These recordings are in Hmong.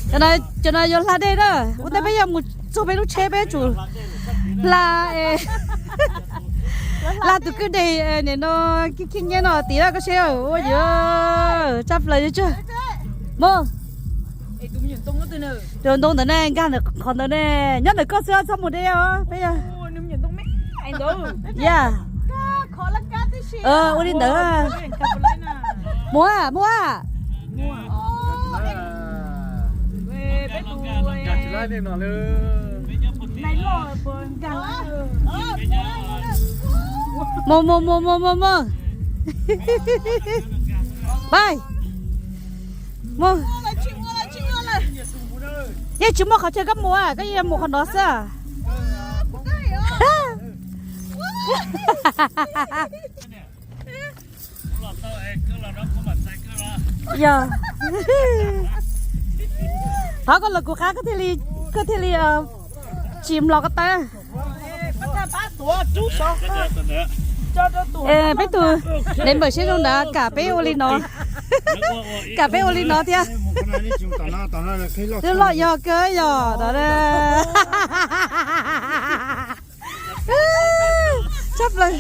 Cov no yuav hla dej na. Ua ntej peb yuav mus txog peb lub tsheb peb tsum hla, hla tus kwj deg nim no, khib khib nyiab no tid na koj seb. Ua yog tshaj plaws yuav tsawg. Mus. Tus ntoo ntawd ne, nkag ntawm qhov ntawd ne, nyob ntawm koj xwb txhob mus deb os peb yog. Ya. Ua li ntawd. Mus, mus. Mus mus mus mus mus mus. Pais. Mus. Yeej tsis muaj qhov chaw koj mus, koj yeej mus qhov no xwb. Yog, thov koj los kuv qab koj thiaj li, koj thiaj li tsis mlos ko taw. Peb tus neighbor siab zoo ntawd kam peb ua li no, kam peb ua li no thiab. Twb loj yog kawg yog no. Tshaj plaws.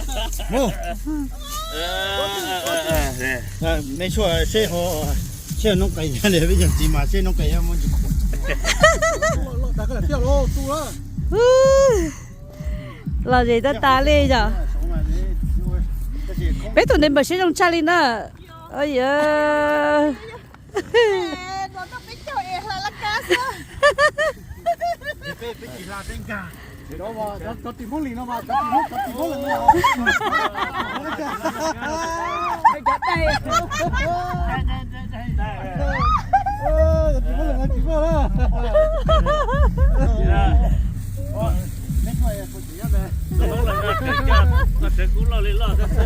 Mej tshuaj seb, seb noob qes li peb cov txiv mas seb noob qes muaj ntsis. Los zem tab tas li yog. Peb tus neighbor siab zoo tshaj li na. Kuv loj li loj xwb.